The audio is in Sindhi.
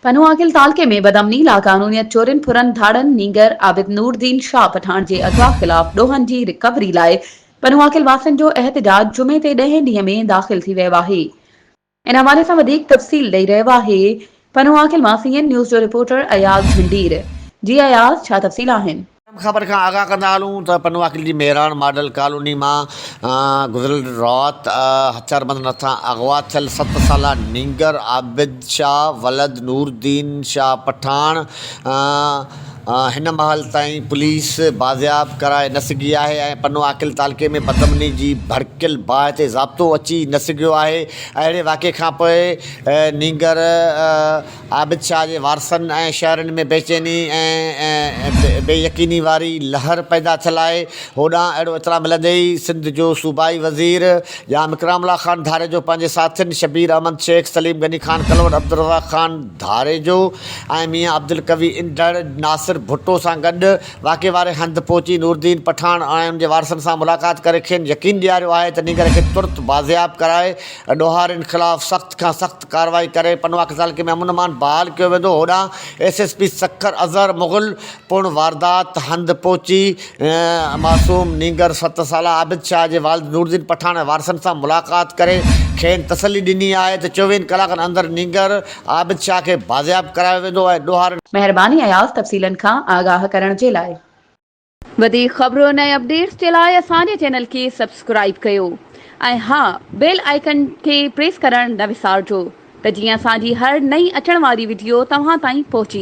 پنوعاقل تعلقي ۾ بدامني، لاقانونيت، چورين، ڦرن، ڌاڙن، نينگر عابد نور دين شاهه پٺاڻ جي اغوا خلاف ڏوهن جي رڪوري لاء پنوعاقل واسين جو احتجاج جمعي تي ڏهين ڏينهن ۾ داخل ٿي ويو آهي. ان حوالي سان وڌيڪ تفصيل ڏئي رهيو آهي پنوعاقل مان سي اين نيوز جو رپورٽر اياز جهنڊير. جي اياز ڇا تفصيل آهن؟ خبر کان آگاهه ڪندا هلون ته پنوعاقل جي مهراڻ ماڊل ڪالوني مان گذريل رات هٿياربندن هٿان اغوا ٿيل ست سالا نينگر عابد شاهه ولد نور الدين شاهه پٺاڻ هن مهل تائين پوليس بازياب ڪرائي نه سگهي آهي ۽ پنوعاقل تعلقي ۾ بدامني جي ڀڙڪيل باهه تي ضابطو اچي نه سگهيو آهي اهڙي واقعي کانپوء نينگر عابد شاهه جي وارثن ۽ شهرين ۾ بيچيني ۽ بي يقيني واري لهر پيدا ٿيل آهي. هوڏانهن اهڙو اطلاع ملندي ئي سنڌ جو صوبائي وزير ڄام اڪرام الله خان ڌاريجو پنهنجي ساٿين شبير احمد شيخ، سليم غني خان ڪلوڙ، عبدالرزاق خان ڌاريجو ۽ ميان عبدالقوي انڍڙ، ناصر ڀٽو سان گڏ واقعي واري هنڌ پهچي نورالدين پٺاڻ ۽ ان جي وارثن سان ملاقات ڪري کين يقين ڏياريو آهي ته نينگر کي ترت بازياب ڪرائي ڏوهارين خلاف سخت کان سخت ڪارروائي ڪري پنواڪ تعلقي ۾ امن امان بحال ڪيو ويندو، هوڏانهن S S P Sukkur Azhar Mughal پڻ واردات هنڌ پهچي معصوم نينگر ست سالا عابد شاهه جي والد نورالدين پٺاڻ ۽ وارثن سان ملاقات ڪري کين تسلي ڏني آهي ته چوويهن ڪلاڪن اندر نينگر عابد شاهه کي بازياب ڪرايو ويندو ۽ ڏوهارين مهرباني اياز تفصيلن کان آگاهه ڪرڻ جي لاء. وڌيڪ خبرن ۽ اپڊيٽس جي لاء اسان جي چينل کي سبسڪرائيب ڪيو ۽ ها بيل آئيڪن کي پريس ڪرڻ نه وسارجو ته جيئن اسان جي هر نئين اچڻ واري وڊيو توهان تائين پهچي.